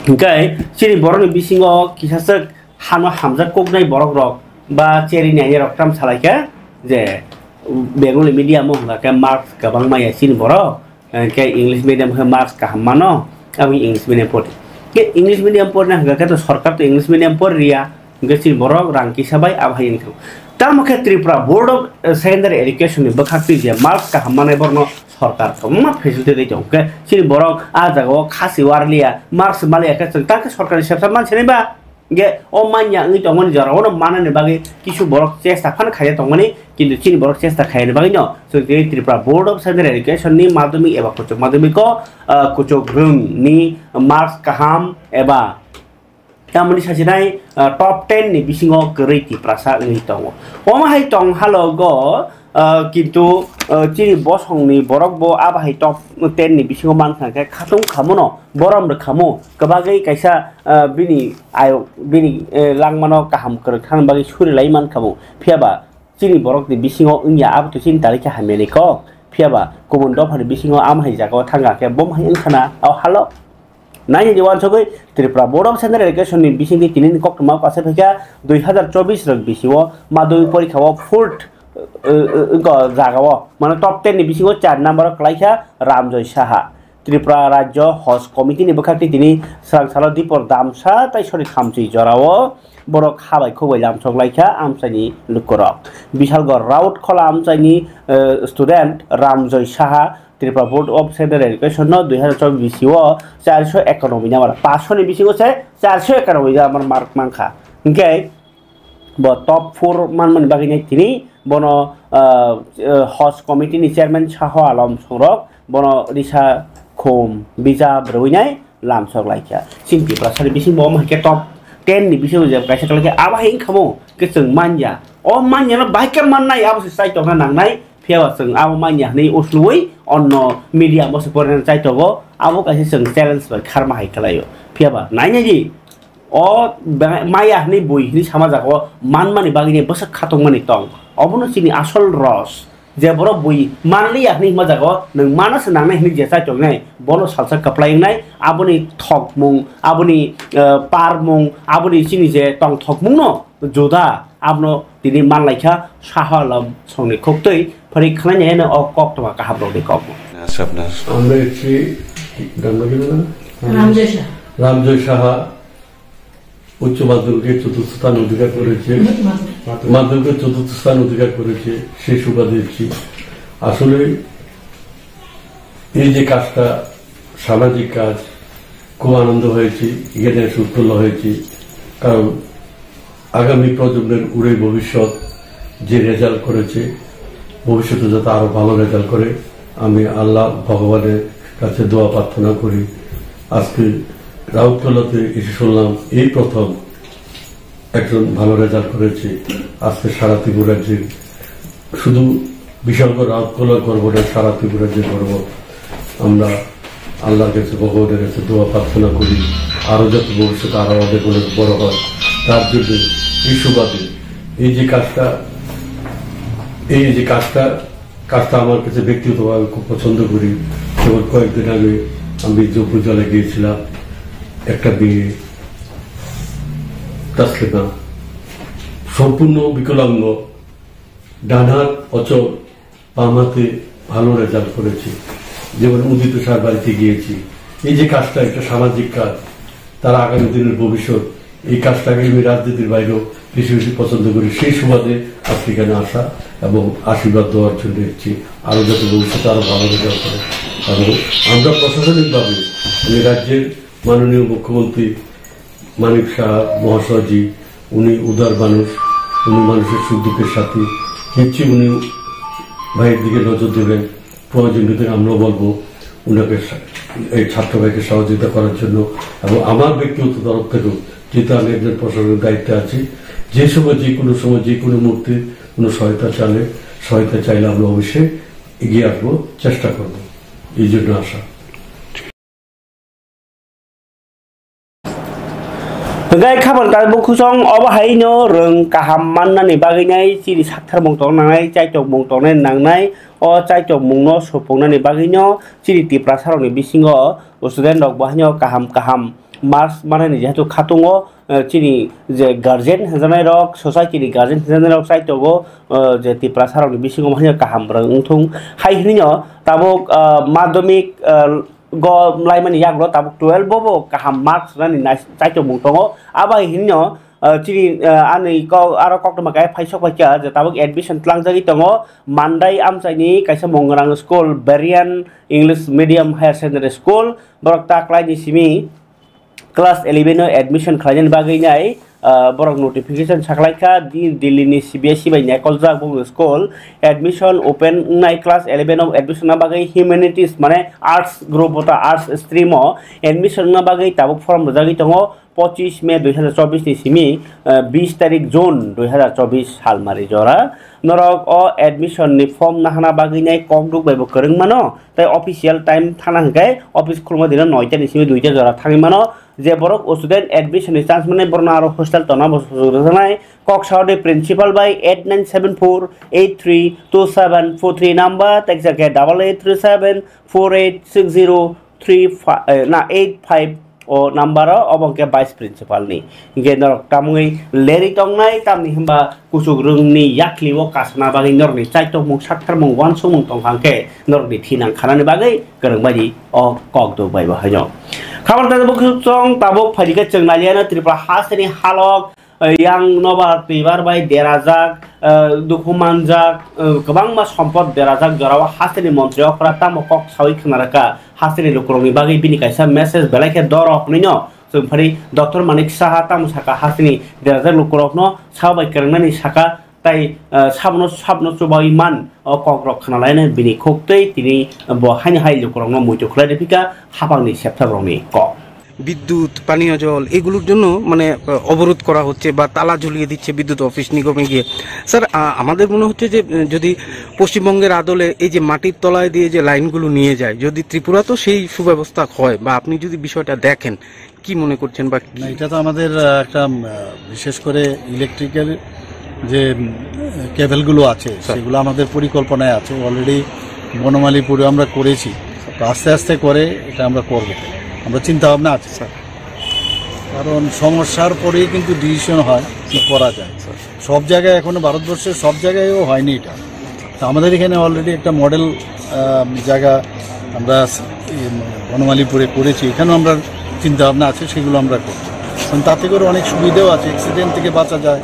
Hinkhe chini borokni bisingo kisaswk hano hamjak koknai borok rok ba cheri nainai rok tam salai kha je Bengali medium o hwnga khe marks kwbang maya chini borok, eh, khe English medium khe marks kaham mano, abo English medium pori. Khe English medium porina hwnga khe to sorkar to English medium pori riya, hwnkhe chini borok rang kisa bai abo hai wngkha. Tamo khe Tripura Board of, eh, Secondary Education ni bwkhak twi je marks kaham manai borokno sorkar kwbangma facility rwi tongo. Hwnkhe chini borok a jagao khasi warliya, marks maliya khe chwng tangkhe sorkarni sepsa mansinai ba? Hingke o manya wngwi tongmani jorao no manani bagwi kisu borok chesta phano khaina tongmani, kintu chini borok chesta khaina bagwi no chwng tini Tripura Board of Central Education ni madhyamik eba kuchuk madhyamik o, ah, kuchuk rwng ni marks kaham eba tamoni sachinai, ah, top ten ni bisingo kwrwi Tiprasa wngwi tongo. Omo hai tong halogo, ah, kintu, ah, chini bosongni borok bo abo hai top ten ni bisingo mankha khe khatung khamono borom rwkhamo kwbagwi kaisa, ah, bini ayuk, bini, eh, langmano kaham kwrwng thangna bagwi suri lai mankha bo. Phiya ba chini borokni bisingo wngya abo to chini tali khe hamyani kok. Phiya ba kubun dophani bisingo amo hai jagao thangkha khe bo hai wngkhana o halo. Nainani uansugwi Tripura Board of Central Education ni bisingtwi tinini koktwma o kaisa phaikha dui hazar chobbish rok bisio madhyamik porikha o fourth, eh, eh, eh, jagao, mane top ten ni bisingo char number o kwlaikha Ramjoy Saha. Tripura Rajya Hoj Committee ni bwkhak twi tini swrang salo Dipor Damsa tai sori thamchi jorao borok ha bai khuk bai lamsok lai kha amchaini lukurok. Bishalgarh Raut Khola amchaini, eh, student Ramjoy Saha Tripura Board of Central Education no dui hazar chobbish o charso ekanoboi number, paanch sho ni bisingo se charso ekanoboi number mark mankha. Hinkhe bo top four manmani bagwi nai tini bono, ah, ah, Hoj Committee ni Chairman Saho Alom Songrok bono risa khum bija bwrwinai lamsok lai kha. Chini Tiprasa ni bisingo bo omo hai khe top ten ni bisingo je kaisa kwlai khe abo hai wngkha mo khe chwng manya. O manya no bahai khe mannai abo se chai tongna nangnai. Phiya ba chwng abo manya hwnwi uslubwi onno media mo se porinani chai tongo. Abo kaisa chwng challenge bai kharma hai khlaio. Phiya ba nainai di. O ba-, maya hwnwi bui hwnwi sama jaga o manmani bagwi ni bwswk khatungmani tong. Obono chini asol ros. Je borok bui manliya hwnwi hima jaga o nwng mano se nangnai hwnwi je chai tongnai, bono salsa kwplai wngnai, aboni thokmung, aboni, eh, parmung, aboni chini je tongthokmung no juda, abono tini manlaikha Saha Alom Songni khuktwi phari khwlainai no o koktwma kaham rokni kokmung. আমরা এসেছি রামজয় সাহা। রামজয় সাহা। উচ্চ মাধ্যমিকে চতুর্থ স্থান অধিকার করেছে। মাধ্যমিকে চতুর্থ স্থান অধিকার করেছে, সেই সুবাদে এসেছি। আসলে এই যে কাজটা, সামাজিক কাজ, খুব আনন্দ হয়েছে, এখানে এসে উৎফুল্ল হয়েছি। কারণ আগামী প্রজন্মের উড়ে ভবিষ্যৎ, যে রেজাল্ট করেছে, ভবিষ্যতে যাতে আরো ভালো রেজাল্ট করে, আমি আল্লাহ ভগবানের কাছে দোয়া প্রার্থনা করি। আজকে রাউতকলাতে এসে শুনলাম, এই প্রথম একজন ভালো রেজাল্ট করেছে। আজকে সারা ত্রিপুরা রাজ্যে শুধু বিশালগড় রাউতকলার গর্ব নয়, সারা ত্রিপুরা রাজ্যের গর্ব। আমরা আল্লাহর কাছে, ভগবানের কাছে দোয়া প্রার্থনা করি, আরো যাতে ভবিষ্যতে আরো অনেক অনেক বড় হয়। তার জন্য এই সুবাদে এই যে কাজটা, এই যে কাজটা, কাজটা আমার কাছে ব্যক্তিগতভাবে খুব পছন্দ করি। যেমন কয়েকদিন আগে আমি জম্পুজলে গিয়েছিলাম, একটা মেয়ে তাসলিমা, সম্পূর্ণ বিকলাঙ্গ, ডান হাত অচল, বাম হাতে ভালো রেজাল্ট করেছে, যেমন উদিত সার বাড়িতে গিয়েছি। এই যে কাজটা, একটা সামাজিক কাজ, তারা আগামী দিনের ভবিষ্যৎ। এই কাজটাকে আমি রাজনীতির বাইরেও বেশি বেশি পছন্দ করি। সেই সুবাদে আজকে এখানে আসা এবং আশীর্বাদ দেওয়ার জন্য এসেছি, আরো যাতে ভবিষ্যতে আরো ভালো রেজাল্ট করে। এবং আমরা প্রশাসনিকভাবে, আমি রাজ্যের মাননীয় মুখ্যমন্ত্রী মানিক সাহা মহাশয়জি, উনি উদার মানুষ, উনি মানুষের সুখ দুঃখের সাথী। নিশ্চয়ই উনি ভাইয়ের দিকে নজর দেবেন। প্রয়োজন ভিত্তিক আমরাও বলবো ওনাকে সা-, এই ছাত্র ভাইকে সহযোগিতা করার জন্য। এবং আমার ব্যক্তিগত তরফ থেকেও, যেহেতু আমি একজন প্রশাসনিক দায়িত্বে আছি, যে সময়, যে কোনো সময়, যে কোনো মুহূর্তে কোনো সহায়তা চালে, সহায়তা চাইলে আমরা অবশ্যই এগিয়ে আসবো, চেষ্টা করব, এই জন্য আসা। Hwnkhe khabang tabuk khusong obo haino rwng kaham mannani bagwi nai chini saktharmung tong nangnai, chaitokmung tongnai nangnai, o chaitokmungno supungnani bagwino chini Tiprasarokni bisingo student rok bo haino kaham kaham marks manani jehetu khatungo, eh, chini je guardian hwnjaknai rok, society ni guardian hwnjaknai rok chaitogo, eh, je Tiprasarokni bisingo haino kaham rwng wngthung hai hinwino tabuk, eh, madhyamik, eh, go laimani yagulo tabuk twelve bo bo kaham marks rwnani nai-, chaitokmung tongo. Abo hai hinino, ah, chini, ah, ani kok, aro koktwma khe phaisok paikha je tabuk admission tlangjagwi tongo Mandai amchaini kaisa Mongrang school, Varian English Medium Higher Secondary School, borok ta klaini simi class eleven o admission khlainani bagwi nai, ah, borok notification saklaikha, di-, Delhi ni C B S E bai naikoljak bo school admission open wngnai, class eleven o admission na bagwi humanities mane arts group o ta arts stream o admission wngna bagwi tabuk form rwjagwi tongo, pochis May dui hazar chobbish ni simi, ah, bis tarik June dui hazar chobbish salmari jora. Norok o admission ni form nahana bagwi nai kokduk bai bo kwrwng mano. Tei official time thana hwnkhe office khulma dino noita ni simi duita jora thangwi mano. Je borok student admission ni chance manai borokno aro hostel tona bo sujuk rwjaknai. Kok sao de principal bai eight nine seven four eight three two seven four three number, tei kisa khe double eight three seven four eight six zero three five, eh, na eight five o number o, obo hwnkhe vice principal ni. Hwnkhe norok tamungwi lerwi tongnai, tamni hwnba kuchuk rwngni yakli o kasana bagwi norokni chaitokmung, saktharmung, uansukmung tongkha hwnkhe norokni thinang khanani bagwi kwrwng bai di o kokduk bai bo haino. Khabang tani bwkhwsong tabuk phaidi khe chwng nailiyano Tripura hasteni halok, eh, yang nobar twibar bai derajak, eh, dukhu manjak, eh, kwbangma sompot derajak jorao hasteni montri okra tamo kok sawi khna rwkha hasteni lukurokni bagwi bini kaisa message belai khe doro hwnwino chwng phari Doctor Manik Saha tamo saka hasteni derajak lukurokno sabai kwrwngnani saka. Tai, ah, sabono, sabono chubaui man, o kokrok khna lainai bini khuk tei tini bo haino hai lukurokno muitu khlai rw phika hapangni septhak rokni kok. বিদ্যুৎ, পানীয় জল এগুলোর জন্য মানে, আহ, অবরোধ করা হচ্ছে বা তালা ঝুলিয়ে দিচ্ছে বিদ্যুৎ অফিস নিগমে গিয়ে। স্যার, আ-, আমাদের মনে হচ্ছে যে, উম, যদি পশ্চিমবঙ্গের আদলে এই যে মাটির তলায় দিয়ে যে লাইনগুলো নিয়ে যায়, যদি ত্রিপুরা তো সেই সুব্যবস্থা হয় বা আপনি যদি বিষয়টা দেখেন, কি মনে করছেন বা কি? না, এটা তো আমাদের, আহ, একটা, উম, আহ, বিশেষ করে ইলেকট্রিক্যাল যে, উম, কেবলগুলো আছে, স্যার। সেগুলো আমাদের পরিকল্পনায় আছে। Already বনমালীপুরে আমরা করেছি। তো আস্তে আস্তে করে এটা আমরা করব। আমরা চিন্তা ভাবনা আছে। স্যার। কারণ সমস্যার পরেই কিন্তু ডিসিশন হয় কি করা যায়। স্যার। সব জায়গায় এখনো ভারতবর্ষের সব জায়গায়ও হয়নি এটা। তো আমাদের এখানে already একটা মডেল, আহ, জায়গা আমরা স-, এই বনমালীপুরে করেছি, এখানেও আমরা চিন্তা ভাবনা আছে, সেগুলো আমরা করব। কারণ তাতে করে অনেক সুবিধাও আছে, অ্যাক্সিডেন্ট থেকে বাঁচা যায়।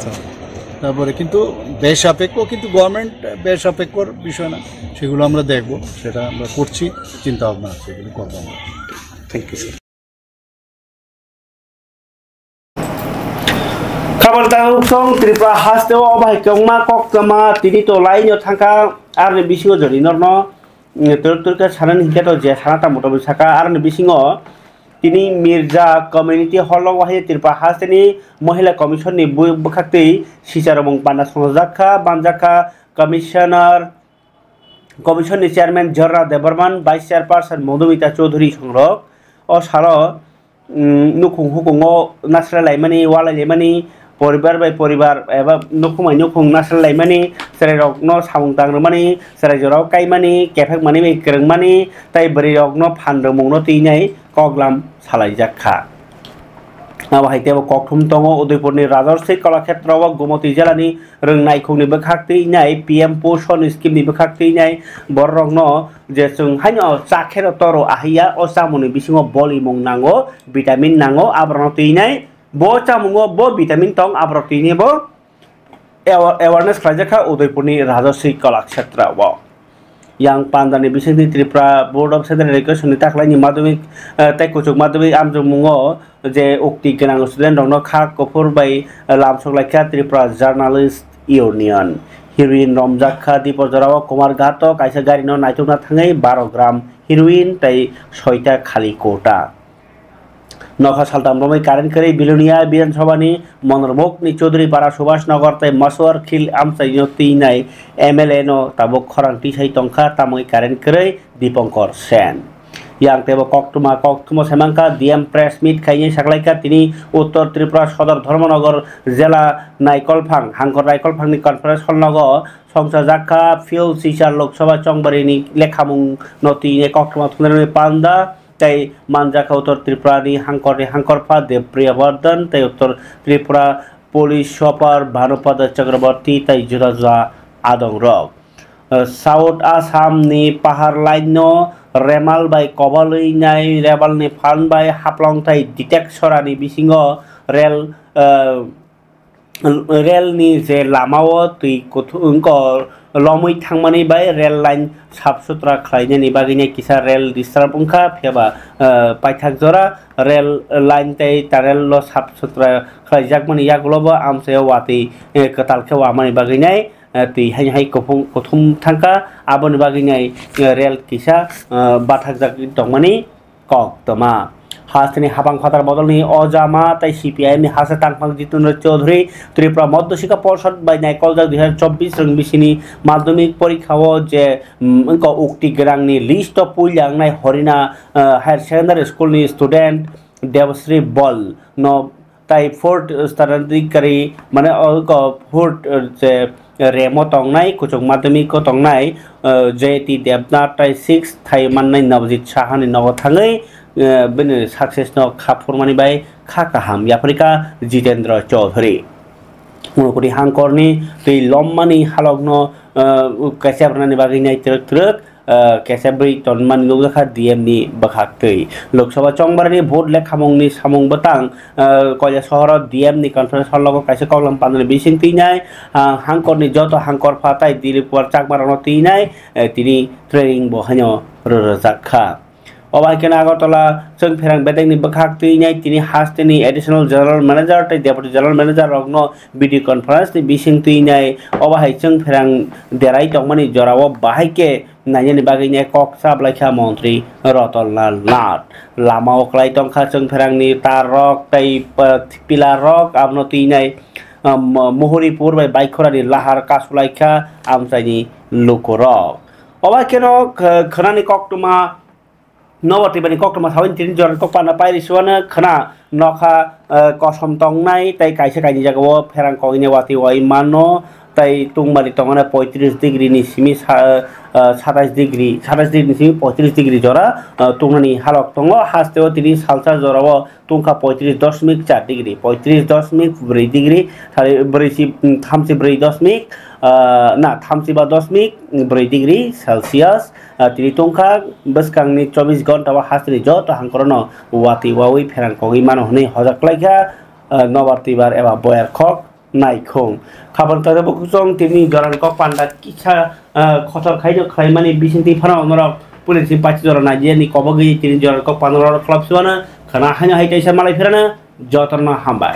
তারপরে কিন্তু ব্যয় সাপেক্ষ, কিন্তু গভর্নমেন্ট ব্যয় সাপেক্ষর বিষয় না, সেগুলো আমরা দেখব, সেটা আমরা করছি, চিন্তা ভাবনা আছে, এগুলো করবো আমরা। Thank you, sir. Khabang tabuk song Tripura haste o bahai kwbangma koktwma tini to line o thangkha, aroni bisingo jodi norno, mm, turuk turuk khe sanani hinkhe to je sana tamo tamo saka, aroni bisingo tini Mirza Community Hall o wahai Tripura hasteni Mohila Commission ni bu-, bwkhaktwi sicharomung panda songjakha, banjakha Commissioner, Commission ni Chairman Jorra Debbarman, Vice Chairperson Madhumita Chowdhury songrok o salo, mm, nukhung hukungo nasra laimani, walai laimani, poribar bai poribar eba nukhung bai nukhung nasra laimani, chwrai rokno samung tang rwmani, chwrai jorao kaimani, kephek mani bai kwrwngmani, tai bwrwi rokno phan rwmungno twinai koklam salaijakha. Abo hai teibo kokthum tongo Udaipurni Rajarsi Kalakhetra o Gomoti jelani rwngnaikhungni bwkhak twi nai P M Poshan scheme ni bwkhak twi nai bororokno je chwng haino chakheno toro ahiya o chamungni bisingo bolimung nango, vitamin nango, aborokno twi nai bo chamungo bo vitamin tong aborok twi nai bo awa-, awareness khlaijak kha Udaipurni Rajarsi Kalakhetra o. Yang pandani bisingtwi Tripura Board of Central Education ni taklaini madhyamik, eh, tei kuchuk madhyamik amjokmungo je ukti gwnang student rokno kha kuphur bai, eh, lamsok laikha Tripura Journalist Union. Heroin romjak kha Dipor jorao Kumar Ghato kaisa gari no naitukna thangwi baro gram heroin tei soita khali kota. Nokha saltam romwi current kwrwi Bilonia Bidhan Sabhani Monor Mokni Chaudhary Para Subhash Nagar tei Masuar Khil amchaino twi nai M L A no tabuk khorang tisai tongkha tamwi current kwrwi Dipankar Sen. Yang teibo koktwma koktwma semangkha D M press meet khainai saklaikha tini Uttor Tripura Sodor Dharmanagar jela Naikolphang Hangkor Naikolphangni conference hall nogo songchajakha Phil Sisha Lok Sabha chongbarini lekhamung no twi nai koktwma thwngnairokni panda. Tei manjakha Uttor Tripura ni hangkor ni hangkorpha Dev Priya Bardhan tei Uttor Tripura Police Super Bhanupada Chakraborty tei juda juda adong rok. South Assam ni pahar line no remal bai kobalwi nai remal ni phan bai haplong tei Ditek Sora ni bisingo rel, eh, rel ni je lama o twi kuthung wngkha lomwi thangmani bai rel line sap sutra khlainani bagwi nai kisa rel disturb wngkha phiyaba, eh, paithak jora rel line tei tunnel o sap sutra khlaijakmani yagulo bo amchaio watwi, eh, kwtal khe wamani bagwi nai, eh, twi haino hai kuphung kuthum thangkha aboni bagwi nai, eh, rel kisa, eh, bathakjak tongmani koktwma. Hasteni hapang phatar bodolni ojama tei C P I M ni hasteni tangphang Jitendra Chaudhary Tripura Madhyashikha Porshad bai naikoljak dui hazar chobbish rwng bisini madhyamik porikha o je, mm, wngkha ukti gwnangni list o puila wngnai Horina, eh, Higher Secondary School ni student Debasri Bol no tai fourth, uh, Uttarandhikari, mane, o, ko, fourth, uh, je, remo tongnai, kuchuk madhyamik o tongnai, uh, J T Debnath tai sixth thai mannai Navjit Saha ni nogo thangwi, uh, bini success no kha phurmani bai kha kaham yapharikha Jitendra Chaudhary. Unukuri hangkorni twi lommani halokno, uh, kaisa rwnani bagwi nai twrwk twrwk, ah, kaisa bwrwi tonmani nukjakha D M ni bwkhaktwi. Lok Sabha chongbarani vote lekhamungni samung bwtang, ah, Koilashahar D M ni conference hall o kaisa koklam pandani bising twinai, ah, hangkorni joto hangkor pha tai Dilip Kumar Chakma rokno twinai, eh, tini training bo haino rwrwjak kha. Obo hai kheno Agartala chwngpherang bedekni bwkhak twinai tini hasteni additional general manager tei deputy general manager rokno video conference ni bising twinai obo hai chwngpherang derai tongmani jorao bahai khe nainani bagwi nai kok chaplaikha montri Ratan Lal Nath. Lama o kwlai tongkha chwngpherangni tar rok tei, uh, pillar rok abono twinai, um, Muhuripur bai Baikhorani lahar kasulaikha amchaini lukurok. Obo kheno kh-, khwnani koktwma Nobar twibani koktwma sawi tini jorani kok panda pairi suwano khwna nokha, eh, kosom tongnai tei kaisa kaini jagao pherang kogini watwi wai mano tei tungmani tongmani poitris degree ni simi sa-, eh, satais degree, satais degree ni simi poitris degree jora, eh, tungnani halok tongo. Hasteo tini salsa jorao tungkha poitris dosmik char degree, poitris dosmik bwrwi degree, thari-, bwrwi si, mm, thamsi bwrwi dosmik, ah, na, thamsi ba dosmik bwrwi degree Celsius, ah, tini tungkha. Bwskangni chobbish ghonta o hasteni joto hangkorno watwi wawi pherang kogwi mano hwnwi hojak khlaikha, ah, nobar twibar eba boyar khok naikhung. Khapang tare bukuchong tini jorani kok panda kisa, ah, khotor khaino khlaimani bisingtwi phano norok puilani simi pachi jora naijiyani kobogwi tini jorani kok panda norok khlap suwano khwna haino hai kaisa malai phirano jotono hambai.